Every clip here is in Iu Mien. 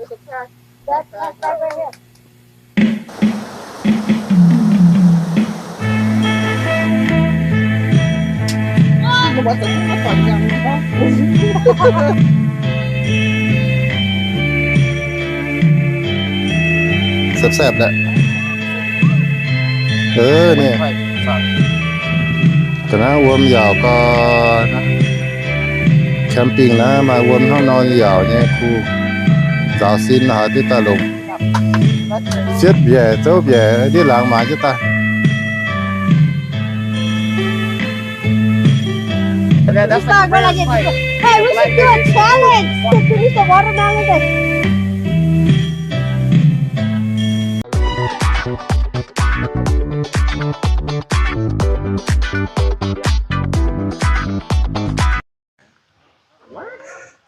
Saapv-saapv daaih. Ov, ninh ga'naaiv wuom yaauc gau, camping naaiv maaih wuom hnangv nor yaauc nyei kuh, nzaaux sin haaix diqv daaih longc. Fietv mbiaec, zouv mbiaec, ndiev laangz maaiz jienv daaih. Hey, we should do a challenge to finish the watermelon.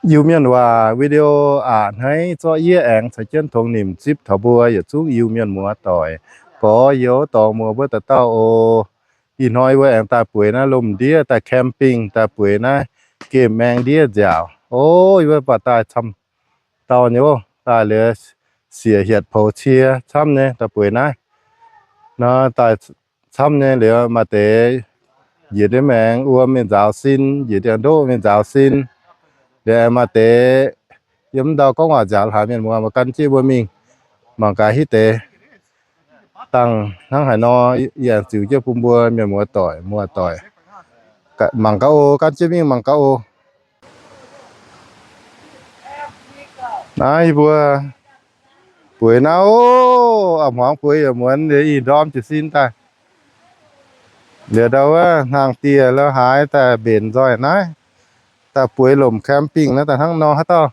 Iu-Mienh waac video aqc hneiv zorqv yie aengx caux jienv tongx nimc zipv taux mbuo yietc zungv Iu-Mienh muoz-doic, gorx-youz dorngx muoz mbuo dauh dauh oc. Ih hnoi mbuo aengx daaih bueix naaiv lomc ndiev daaih camping, daaih bueix naaiv gemh maeng ndiev nziaauc. Ov, yie mbuo baac daaih camv dauh nyei oc, daaih liuz siec hietc poux cie camv nyei daaih bueix naaiv. Nor daaih camv nyei liuz maaih deix njiec ndiev maengx wuom mingh nzaaux sin, njiec ndiev ndoqv mingh nzaaux sin. Liuz maaih deix yiem ndau gorngv waac nziaauc haaix mienh muoz mbuo gan jienv mbuo mingh mangc gaax hitv deix dangh hnangv haaix nor, yie ziux jienv bun mbuo mienh muoz-doic, muoz-doic mangc gaax oc, gan jienv mingh mangc gaax oc. Naaiv yie mbuo bueix naaiv oc, a'hmuangx bueix yaac muonz liuz ih ndorm jiez sin daaih. Liuz ndau wuov hnaangx-dieh lo haaix daaih mbenc nzoih naaiv, daaih bueix lomc camping naaiv daaih hnangv nor haaix dauh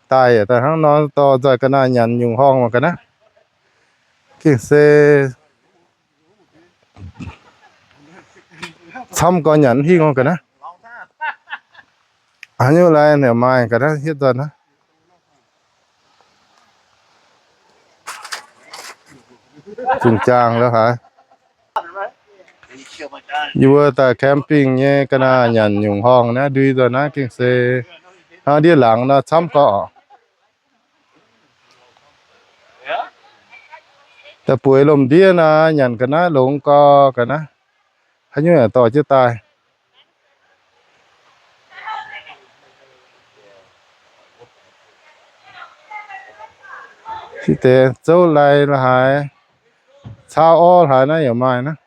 daaih yaac daaih hnangv nor dorh nzoih ga'naaiv nyanc nyungc horngh mangc ga'naaiv. Gengh se camv gorx nyanc hingh ga'naaiv. Haaix nyungc lai ninh maaih ga'naaiv hietv nzoih naaiv. Zinh jaang lo haaix. Yie mbuo daaih camping nyei ga'naaiv nyanc nyungc horngh naaiv ndui nzoih naaiv gengh se hnangv ndiev laangz nor camv gorx. Daaih bueix lomc ndiev naaiv nyanc ga'naaiv longx gorx ga'naaiv. Haaix nyungc yaac dorh jienv daaih. Hitv deix zouv lai lo haaix, cauv orv haaix naaiv yaac maaih naaiv.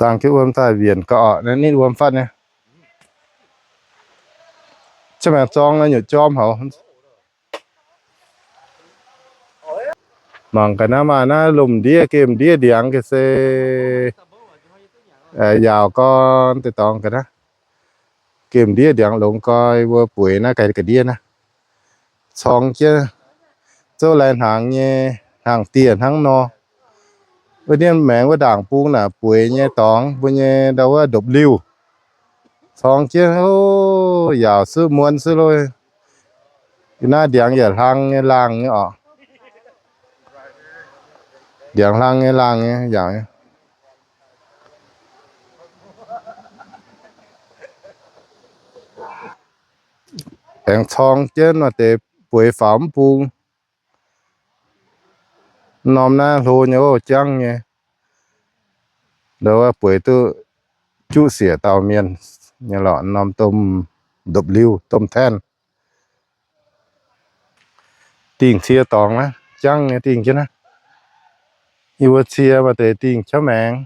Zaangc jienv wuom daaih mbienc gau orqc, naaiv nitv wuom fatv nyei. Ziouv maengx zorng naaiv nyutc jorm haic. Mangc gaax naaiv maaih naaiv lomc ndiev gemh ndiev ndiangx ga'sie, yaauc gorn deix dorngx ga'naaiv. Gemh ndiev ndiangx longx gorx, mbuo bueix naaiv ga'ndiev naaiv. Corng jienv zouv lai hnaangx nyei, hnaangx-dieh hnangv nor. Wuov ndiev maengx wuov ndaangc bung naaic bueix nyei dorngx mbuo nyei ndau wuov ndopv-liuh. Corng jienv, o, yaauc suv muonz suv lorqc. Yie naaiv ndiangx yaac hlang nyei laangh nyei orqc. Ndiangx hlang nyei laangh nyei yaauc nyei. Aengx corng jienv maaih deix bueix faaux mv bung. Norm naaiv hlo nyei, o, jangv nyei. Ndau wuov bueix duqv juqv siec dauh mienh nyei lorqc, norm domh ndopv-liuh, domh taenv. Dingh cie dorngx naaiv, jangv nyei dingh jienv naaiv. Yie mbuo cie maaih deix dingh qaqv maengx,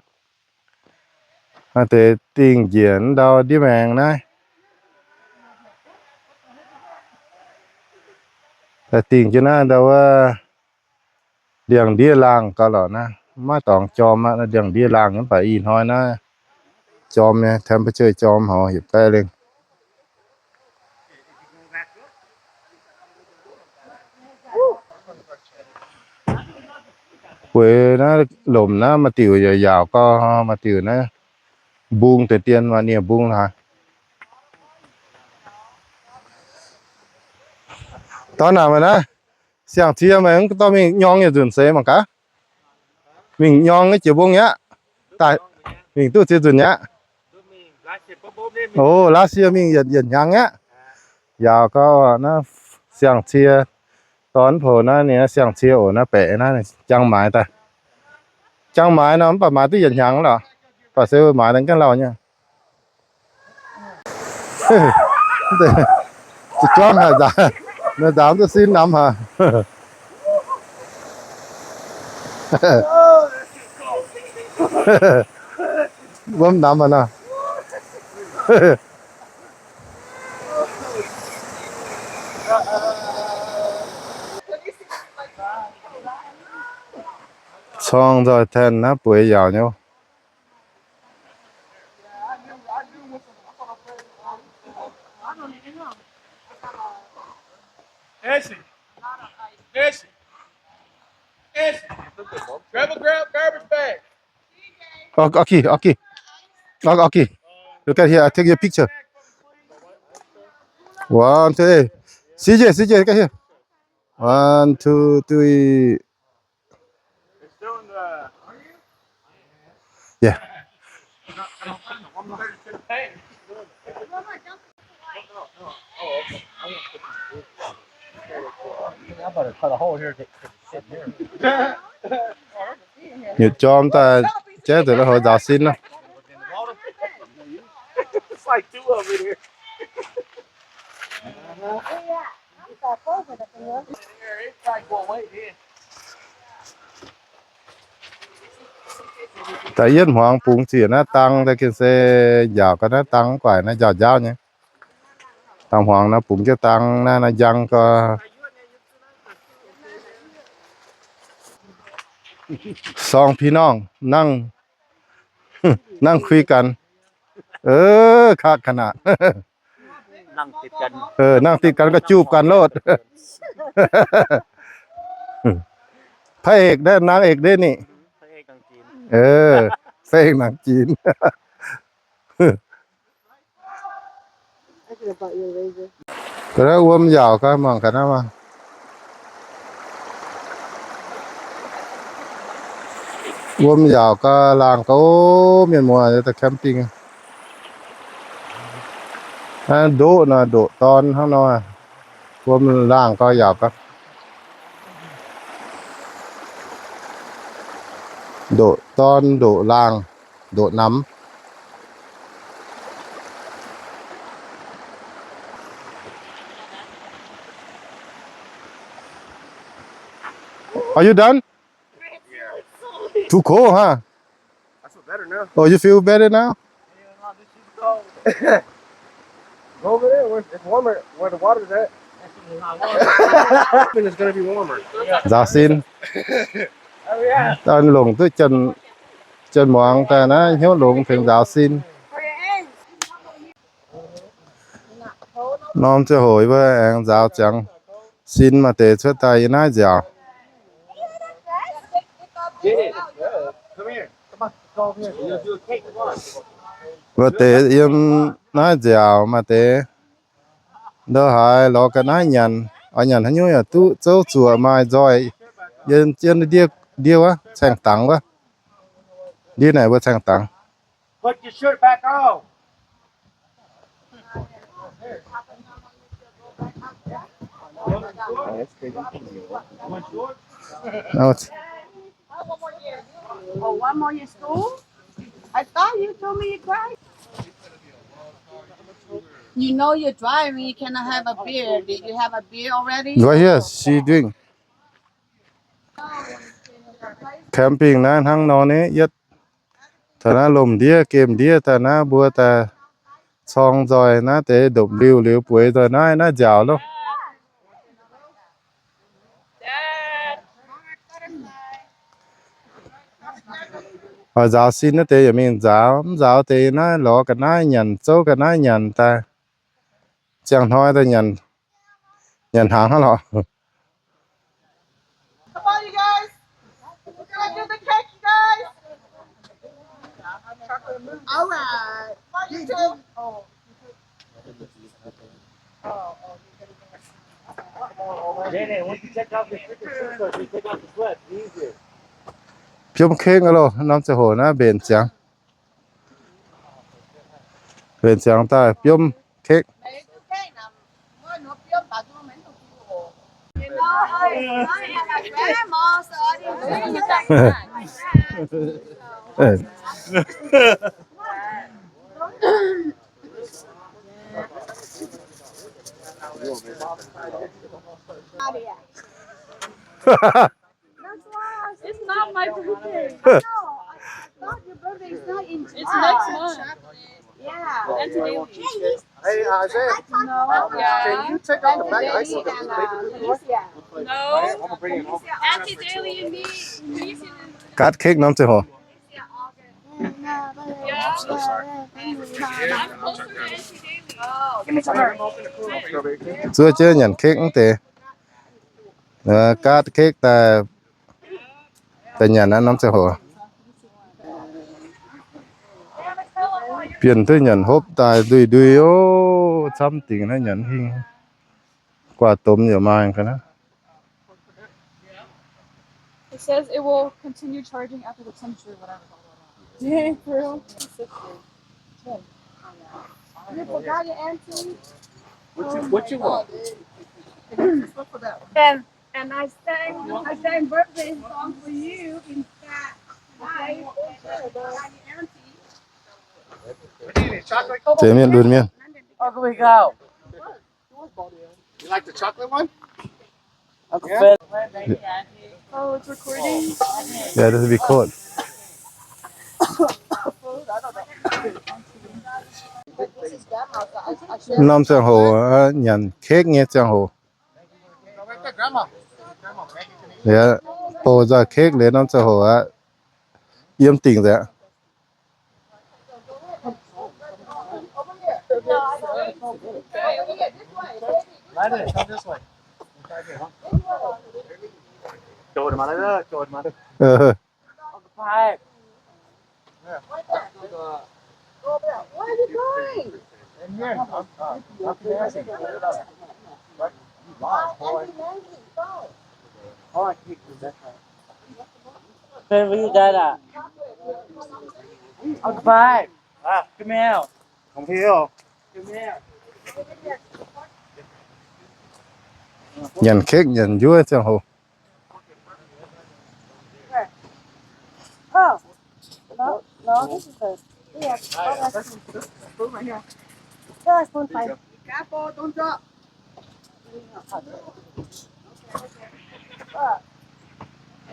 maaih deix dingh njiec ndau ndiev maengx naaiv. Daaih dingh jienv naaiv ndau wuov ndiangx-ndiev laangh gauh lorqc naaiv. Maiv dorngx jorm aqv, ndiangx-ndiev laangh mv baac ih hnoi naaiv jorm nyei, temperature jorm haic, yietc baeqv lengh. Bueix naaiv lomc naaiv maaih diuc yaac yaauc gau, maaih diuc naaiv mbung deix dien maaih nie mbung lorqc. Dorn naaic meih naaiv siang-cie meih mv dorh mingh nyorng yietc nzunc seix mangc gaax. Mingh nyorng nyei jiex mbong aqv. Daaih mingh duqv ziex nzunc aqv. O, last year mingh yietc, yietc hnyangx aqv. Yaac gau naaiv siang-cie, dorn poux naaiv ninh siang-cie oc, naaiv baeqc naaiv jangx maaiz daaih. Jangx maaiz nor mv baac maaiz duqv yietc hnyangx lorqc. Baac se maaiz daaih gengh lauh nyei. Zuqc juangv haic nzaaux, nzaaux duqv sin namx haic. Wuom namx haic nor. Corng nzoih tanh naaiv bueix yaauc nyei. Casey, Casey, Casey, grab a gar- garbage bag. Okay, okay. Okay, okay. Look at here. I take your picture. One, two, hey. C J, C J, get here. One, two, three. It's still in the. Yeah. Nyutc jorm daaih jaiv zuqc la'hov nzaaux sin nor. It's like two of it here. Da'yietv hmuangx bungx ziec naaiv dang, da'gengh se njaaux gau naaiv dang guaic naaiv njaaux njaaux nyei. Da'hmuangx naaiv bungx jienv dang naaiv, naaiv njang gau. สองพี่น้อง นั่ง นั่งคุยกัน เออ คักขนาด นั่งติดกัน เออ นั่งติดกันก็จูบกันโลด พระเอกและนางเอกด้วยนี่ พระเอกหนังจีน เออ พระเอกหนังจีน Ga'naaiv wuom yaauc gau, mangc ga'naaiv maah. Wuom yaauc gau, laangh gau, mienh muoz, camping. Naaiv ndoqv nor, ndoqc dorn hnangv nor, wuom laangh gau, yaauc gau. Ndoqc dorn, ndoqc laangh, ndoqc namx. Are you done? Too cold, huh? I feel better now. Oh, you feel better now? Go over there where it's warmer, where the water's at. It's gonna be warmer. Nzaaux sin. Daaih longc duqv janx, janx muangx daaih naaiv hnyouv longx tengx nzaaux sin. Norm ziangh hoc yie mbuo aengx nzaaux ziangx sin maaih deix cuotv daaih yiem naaiv nziaauc. Maaih deix yiem naaiv nziaauc, maaih deix ndau haaix lorz ga'naaiv nyanc, oix nyanc haaix nyungc yaac duqv, zouv zuoqc maaih nzoih, yiem jienv ndiev, ndiev wuov caeng dangx wuov. Ndiev naaic mbuo caeng dangx. Put your shirt back on. Oh, one more year school? I thought you told me you cried. You know you're driving, you cannot have a beer. Did you have a beer already? Right here, she drink. Camping naaiv hnangv nor ni, yietv taux naaiv lomh ndiev gemh ndiev daaih naaiv mbuo daaih corng nzoih naaiv deix ndopv-liuh liuz bueix nzoih naaiv, naaiv nziaauc loh. Oix nzaaux sin naaiv deix yaac mingh nzaaux, mv nzaaux deix naaiv lorz ga'naaiv nyanc, zouv ga'naaiv nyanc daaih. Ziangh hnoi daaih nyanc, nyanc hnaangx hnangv lorqc. Come on, you guys. We're gonna do the cake, you guys. All right. Come on, you two. Nene, once you take off your freaking shirt, you take off the sweat, it's easier. Biomv cake loh, norm ziangh hoc naaiv mbenc ziangx. Mbenc ziangx daaih biomv cake. It's not my birthday. I know. I, I thought your birthday is not in July. It's next month. Yeah. That's Haley. Hey, Isaiah. No. Can you take out the bag of ice? No. Auntie Daly and me. Card cake norm ziangh hoc. Zuov jienv nyanc cake mv deix. Card cake daaih, daaih nyanc naaiv norm ziangh hoc. Bienh duqv nyanc hopv daaih ndui-ndui oc. Camv dingc naaiv nyanc hingh. Guaax domh yaac maaih ga'naaiv. It says it will continue charging after the temperature, whatever. Dang, bro. That's so cool. Ten. You forgot your auntie? What you, what you want? Just look for that one. And, and I sang, I sang birthday song for you in chat. Hi. Forgot your auntie. What do you need, chocolate? Zeix mienh, lunx mienh. Oh, here we go. You like the chocolate one? Uncle Finn. Oh, it's recording? Yeah, this is record. Norm ziangh hoc, nyanc cake nyei ziangh hoc. Yaac bouh nzoih cake liuz norm ziangh hoc aqv, yiem dingc nzengc. Finn, where you guys at? Uncle Five, come here. Come here. Nyanc cake nyanc njuov ziangh hoc. Oh, no, no, this is the, yeah, oh, that's the spoon right here. Yeah, spoon fine. Be careful, don't drop. Look.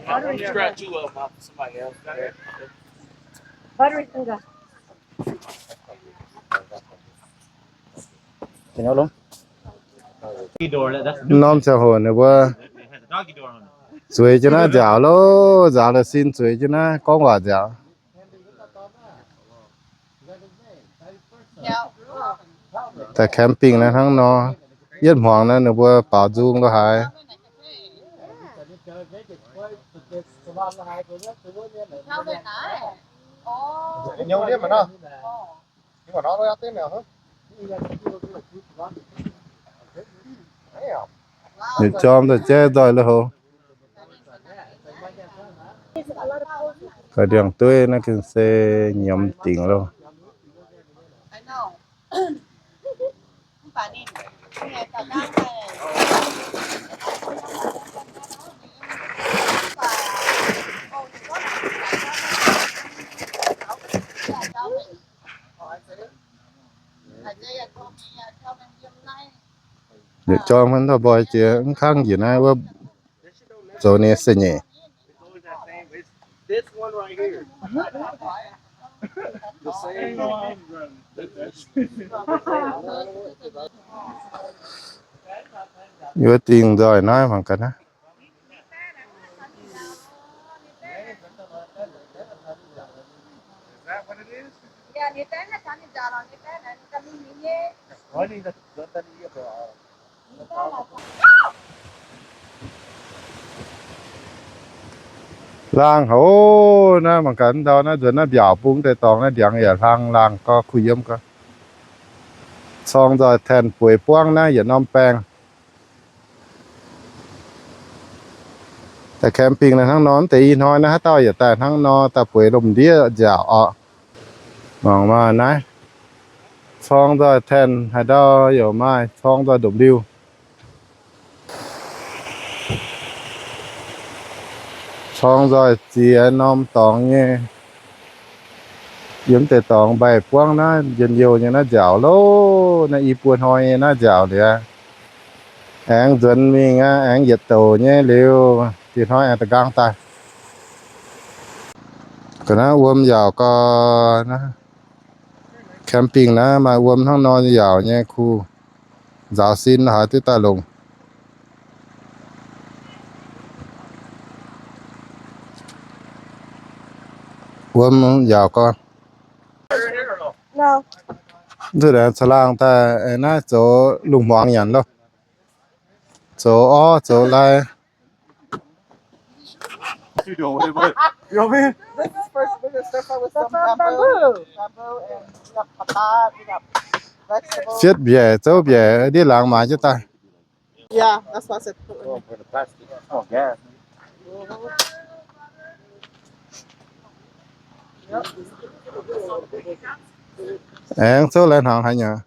I'll scratch you up off of somebody else. Buttery finger. Norm ziangh hoc ninh mbuo zueiz jienv naaiv nziaauc loh, nzaaux la'sin zueiz jienv naaiv gorngv waac nziaauc. Daaih camping naaiv hnangv nor, yietv hmuangx naaiv ninh mbuo baaux nzung lo haaix. Yietc jorm daaih jaiv nzoih lo hov. Ga'ndiangx-dueiv naaiv gengh se nyiemz dingc loh. Yietc jorm maiv ndau mbuo jiex mv kangv njiec naaiv wuov zoux ninh se nyeic. Wuov dingh nzoih naaiv mangc gaax naaiv. Laangh haic naaiv, mangc gaax ndau naaiv nzuonx naaiv mbiaauc bung deix dorngx naaiv ndiangx yaac hlang laangh gorx kuh yiem gorx. Corng nzoih taen bueix buangv naaiv yietc norm baengh. Daaih camping naaiv hnangv nor, deix ih hnoi naaiv haaix dauh yietc daaih hnangv nor daaih bueix lomh ndiev nziaauc orqc. Mangc maah naaiv, corng nzoih tanh haaix ndau yaac maaih, corng nzoih ndopv-liuh, corng nzoih ziex norm dorngx nyei. Yiem deix dorngx mbaih buangv naaiv njien-youh nyei naaiv nziaauc loh, naaiv i buo hnoi nyei naaiv nziaauc liuz, aengx nzuonx mingh aqv, aengx yietc douc nyei liuz, dieh hnoi aengx da'nqaang daaih. Ga'naaiv wuom yaauc gau, camping naaiv maaih wuom hnangv nor yaauc nyei kuh, nzaaux sin haaix diuv daaih longc. Wuom yaauc gau. Zuqc aengx caangh laangh daaih naaiv zoux lungh hmuangx nyanc loh. Zoux orv zoux lai. Fietv mbiaec zouv mbiaec ndiev laangz maaiz jienv daaih. Aengx zouv lai hnaangx haaix nyungc.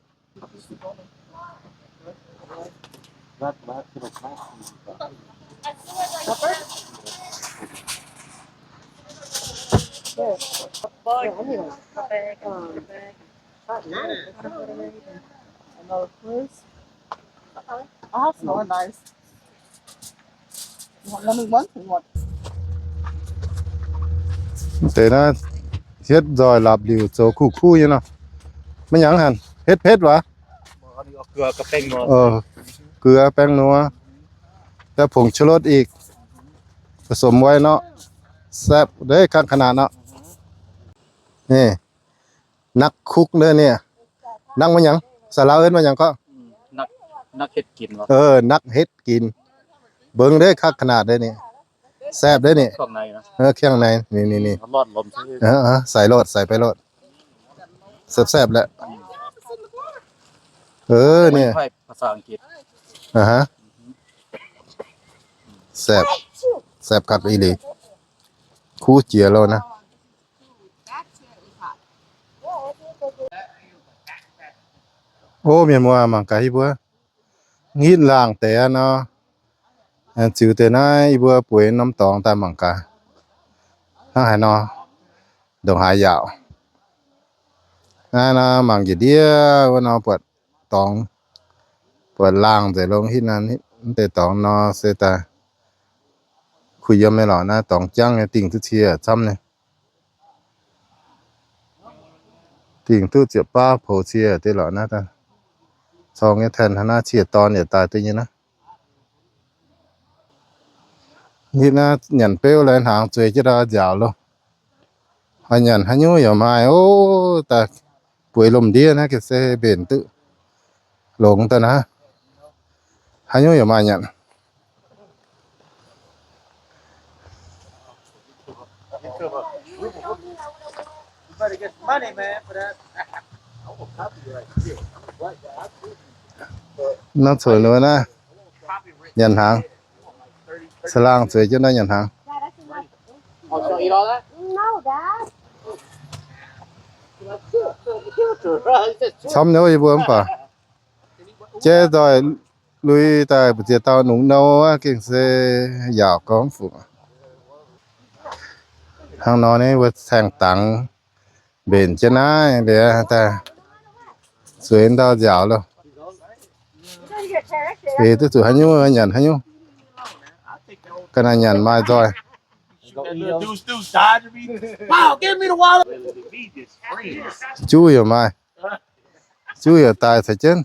Deix naaiv hietv nzoih lapc liuc zoux kuv-kuv nyei nor. Maiv hnyangx hanh, hetv petv waac. Guoqv baeng nor, daaih pongc ชูรส อีก, ผสมไว้ nor, saepv ndeic ganh ขนาด nor. Nakv kukv ndeic ni, nakv maiv hnyangx, saah Laauv en maiv hnyangx gorngv, nakv hetv ginx. Mbengx ndeic ganh ขนาด ndeic ni, saepv ndeic ni, เครื่องใน ni, sai loh, sai beiv loh, saepv saepv laeh. Ni, saepv, saepv ganh ih leiz, kuv jiex loh naaiv. O, mienh muoz, mangc gaax yie mbuo hitv laangh deix nor, ziux deix naaiv yie mbuo bueix norm dorngx daaih mangc gaax hnangv haaix nor, ndongc haaix yaauc. Naaiv nor mangc njiec ndiev wuov nor buatc dorngx, buatc laangh nzengc longx hitv naaiv deix dorngx nor se daaih kuh yiem nyei lorqc. Naaiv dorngx jangv nyei, dingh duqv cie camv nyei. Dingh duqv ziepc baav poux cie deix lorqc naaiv. Corng nyei tanh hnangv naaiv, cie dorn yietc daaih deix nyei naaiv. Hitv naaiv nyanc beuv lai hnaangx zueiz jienv ndau nziaauc loh. Haaix nyanc haaix nyungc yaac maaih. O, daaih bueix lomh ndiev naaiv gengh se mbenc duqv longx daaih naaiv. Haaix nyungc yaac maaih nyanc. Naaiv cuotv nor naaiv nyanc hnaangx. Caangh laangh zueiz jienv naaiv nyanc hnaangx. Camv nyei yie mbuo mv baac jaiv nzoih lui daaih mbu'ziex dauh nungx nou aqv, gengh se yaauc gorngv fuqv. Hnangv nor ninh mbuo caengh dangx mbenc jienv naaiv liuz daaih zueiz ndau nziaauc loh. Eix duqv zuqc haaix nyungc nyanc haaix nyungc. Ga'naaiv nyanc maaih nzoih. Juv yaac maaih. Juv yaac daaih caux jienv.